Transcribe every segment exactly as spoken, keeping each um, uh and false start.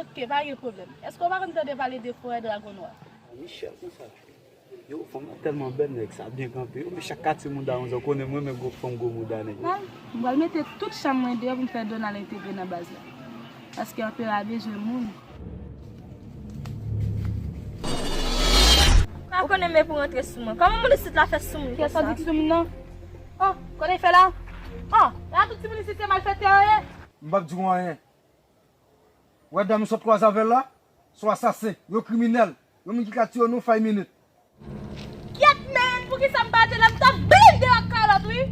Ok, pa gen pwoblèm. Èske w pa konn tande pale de forè Dragon Nwa? Michel, konsa. Yo, fanm nan tèlman bèl, nèg sa byen kanpe. Yo, men chak katye mouda, yon jan konnen mwen, men gwo fanm gwo mouda, nèg. Nan, m pral mete tout chanm mwen deyò pou m fè Donald entegre nan baz la. Paske anperè a bezwen moun. Ou konnen men pou rantre sou mwen. Kòman moun isit la fè sou mwen konsa? Kiyès sa di ki sou moun nan? Oh, konnen fè la? Oh, la tout timoun isit se malfektè yo ye? M p ap di w anyen. Wè dam sot kwaze avè l la, se yon asasen, yon kriminèl, yon moun ki ka tiye w nan yon five minute. Kyèt men, poukisa m pa te la, m t ap blende ak kalòt wi.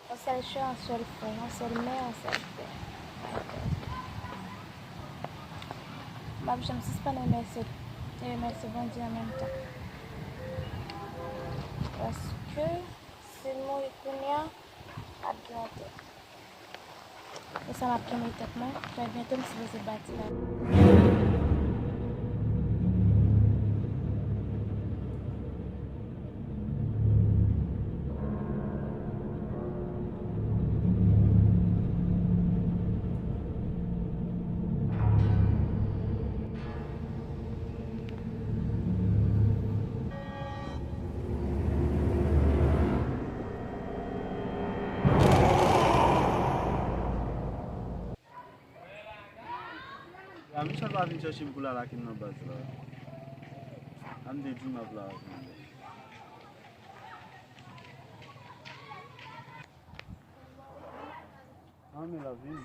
Yon sèl chè, yon sèl frè, yon sèl mè, yon sèl pè. M p ap janm sispann remèsye, remèsye Bondye an menm tan. Paske si m mouri kounye a, ap gen yon tè. E sa m ap kenbe tèt mwen, trè byento m sipoze pati la. Ya, Michel pa vin chèche m pou l al ak m nan baz la. A m te di m ap la avè l. Ann, men la vini.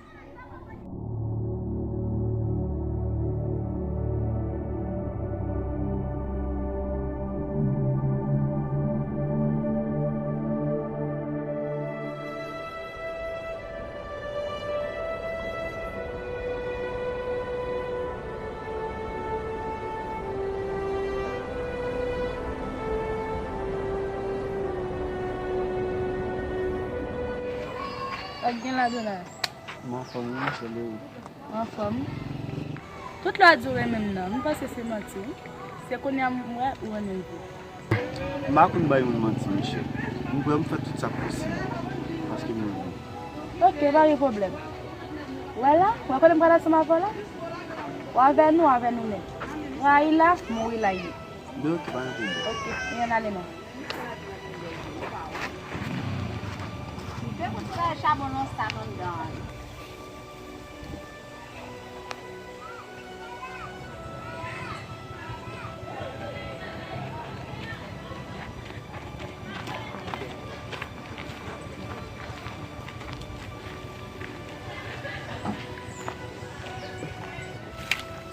Sa k gen la, Donald? M anfòm wi, monchè Lewo. Anfòm? Tout lè w di w renmen m nan, m panse se manti wi. Se kounye a m wè ou renmen m vre. M pa konn bay moun manti, Michel. M prè m fè tout sa k posib paske m renmen w. Ok, pa gen pwoblèm. Wè la, wè kote m pral ansanm avè w la? W avè nou, w avè nou nèt. Rayi la, mouri la ye. Donk, pa gen pwoblèm. Ok, men ann ale non. Li te konn fè chabon nan sa anndan.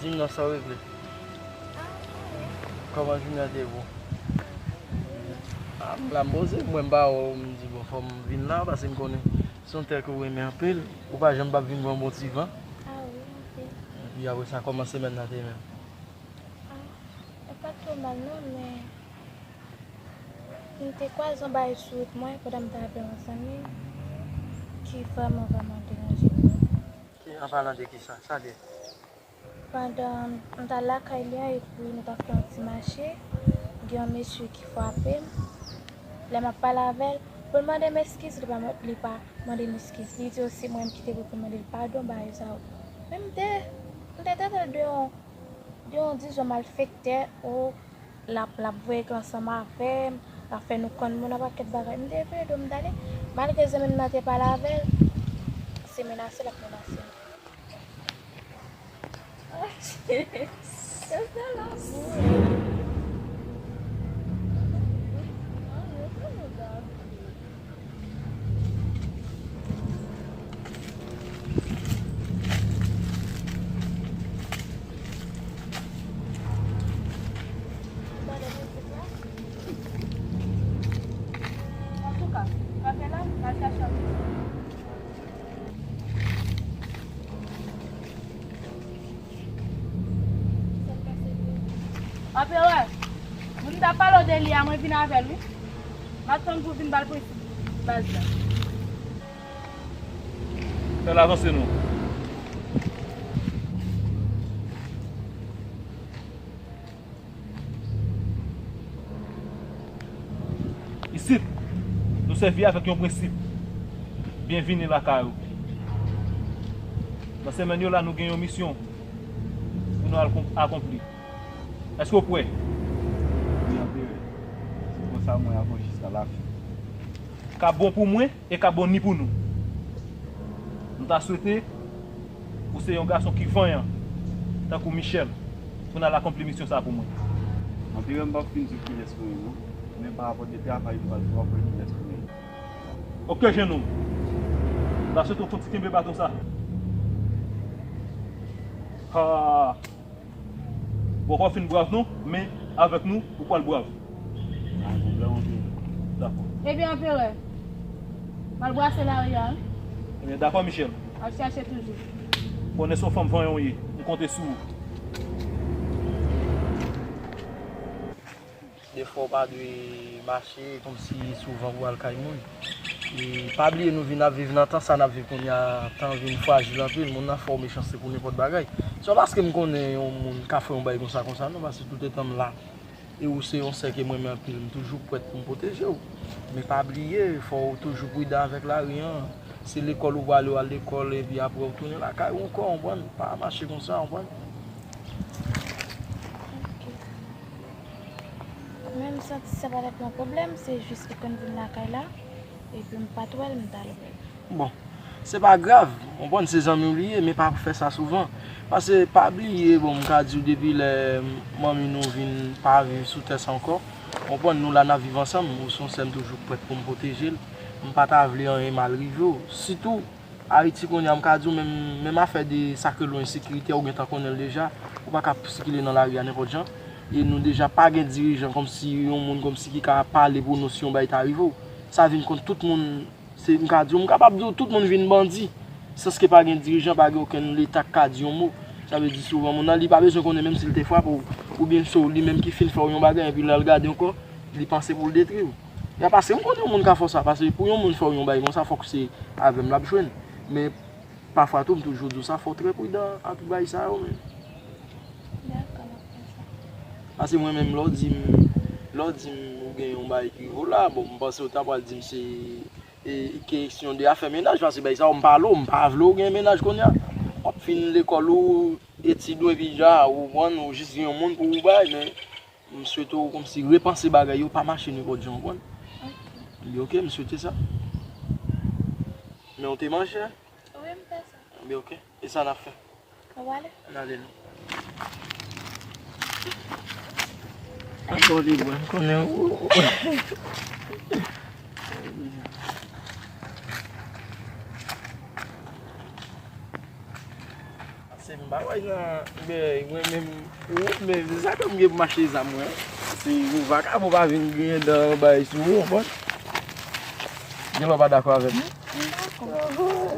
Di m non, sa w regle? Kòman jounen an te ye pou w? A, m la m poze, mwen m pa wè w, m di bon, fò m vin la, paske m konnen se yon tè ke w renmen anpil, ou pa janm p ap vin pran yon bon ti van. A wi, anpil. Epi apre sa, kòman semèn nan te ye menm? A, li pa t twò mal non, men m te kwaze yon bagay sou wout mwen pandan m t avè yon zanmi m ki vrèman, vrèman deranje m. Ki, an palan de kisa? Sa l ye? Pandan m t al lakay li an, epi nou t ap fè yon ti mache, gen yon mesye ki frape m. Lè m ap pale avè l, pou l mande m eskiz, li pa, li pa mande m eskiz. Li di se mwen menm ki te pou mande l padon, bagay sa yo. Men m te, m te trete l de yon, de yon, dizon, malfektè, o, l ap, l ap voye gang ansanm avè m, l ap fè nou konn moun, yon pakèt bagay. M te vire do m t ale, malgre zanmi m nan te pale avè l, se menase l ap menase m. Antouka, pa fè la, al chache yon. Anperè, moun m t ap pale w de li a, mwen vin avè l, wi. M ap tann pou w vin ba l prensip baz la. Fè l avanse non. Isit, nou sèvi avèk yon prensip. Byenvini lakay ou. Nan semèn yo la, nou gen yon misyon pou nou al kon-, akonpli. Èske w prè? Wi, Anperè. Se konsa mwen avè w jiska lafen. K ap bon pou mwen e k ap bon ni pou nou. M ta swete ou se yon gason ki vanyan, tankou Michel, pou n al akonpli misyon sa pou mwen. Anperè, m p ap fin di w kilès mwen ye, non. Men pa rapò de travay nou pral fè, w ap wè kilès mwen ye. Oke, jennonm. M ta swete w fon ti kenbe baton sa. Ha! Poko fin brav non, men avèk nou, ou pral brav. Pa gen pwoblèm, Anperè. Dakò. Ebyen, Anperè, m al brase lari a, wi. Ebyen, dakò, Michel. M ap chache toujou. Konnen se yon fanm vanyan w ye, m konte sou ou. Defwa w pa dwe mache kòmsi souvan pou w al kay moun. E pa bliye nou vin ap viv nan tan sa n ap viv kounye a, tan vin frajil anpil, moun nan fè w mechanste pou nenpòt bagay. Se pa paske m konnen yon moun ka fè yon bagay konsa konsa non, paske toutetan m la, e ou se yon sè ke m renmen anpil, m toujou prèt pou m pwoteje w. Men pa bliye, fò w toujou pridan avèk lari an. Se lekòl ou prale, w al lekòl, epi apre w tounen lakay ou ankò, w konprann? Pa mache konsa, w konprann? Ok. Mwen, m santi sa pa t ap yon pwoblèm, se jis lè konn vin lakay la, epi m pa t wè l, m t al wè l. Bon, se pa grav, w konprann, se zanmi w li ye, men pa fè sa souvan. Paske pa bliye, bon, m ka di w depi lè manmi nou vin pa viv sou tè sa ankò, w konprann, nou la n ap viv ansanm, ou se yon sè m toujou prèt pou m pwoteje l, m pa ta vle anyen mal rive w. Sitou, Ayiti kounye a, m ka di w menm, menm afè de sa k rele ensekirite a, ou gentan konnen l deja. Ou pa ka sikile nan lari a nenpòt jan. E nou deja pa gen dirijan kòmsi yon moun kòmsi ki ka pale pou nou si yon bagay ta rive w. Sa vin kont tout moun, se, m ka di w, m kapab di w tout moun vin bandi. Sans ke pa gen dirijan, pa gen okenn leta k ka di yon mo. Sa vle di souvan moun nan, li pa bezwen konnen menm si l te frape w, oubyen se w li menm ki fin fè w yon bagay, epi lè l gade ankò, li panse pou l detwi w. Ya paske m konnen yon moun ka fè w sa, paske pou yon moun fè w yon bagay konsa, fòk se avè m l ap jwenn. Men pafwa tou, m toujou di w sa, fò w trè pridan ak bagay sa yo menm. Dakò, m ap fè sa. Paske mwen menm, lè w di m, lè w di m ou gen yon bagay ki rive w la, bon, m panse w ta pral di m se, e, kesyon de afè mennaj, paske bagay sa yo, m pale w, m pa vle w gen mennaj kounye a. W ap fin lekòl ou, etid ou, epi ja, ou konprann, ou jis gen yon moun pou ou bay, men M swete w kòmsi repanse bagay yo, pa mache nenpòt jan, w konprann? Ok. Ebyen, ok, m swete sa. Men w te manje? Wi, m fè sa. Ebyen, ok. E sa n ap fè? N ap ale? N ale non. Ankò li bwè, m konnen ou. Se m pa wè nan, men mwen menm, ou menm, se sa ke m gen pou m achte zam mwen. Se yon vakabon pa vin gen dan bay sou ou, w konprann? Gen lè w pa dakò avè m? M dakò.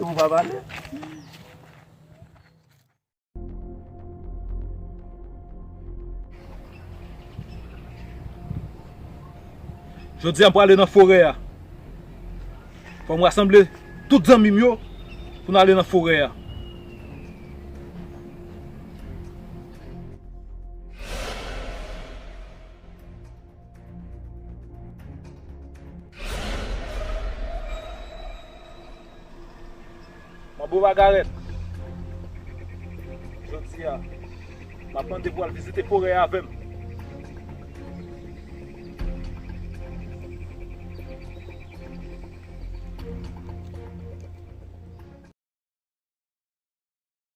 Ou pa pale? Jodi a, m prale nan forè a. Fò m rasanble tout zanmi m yo pou n ale nan forè a. Manbo Magarèt, jodi a, m ap mande pou w al vizite forè a avè m.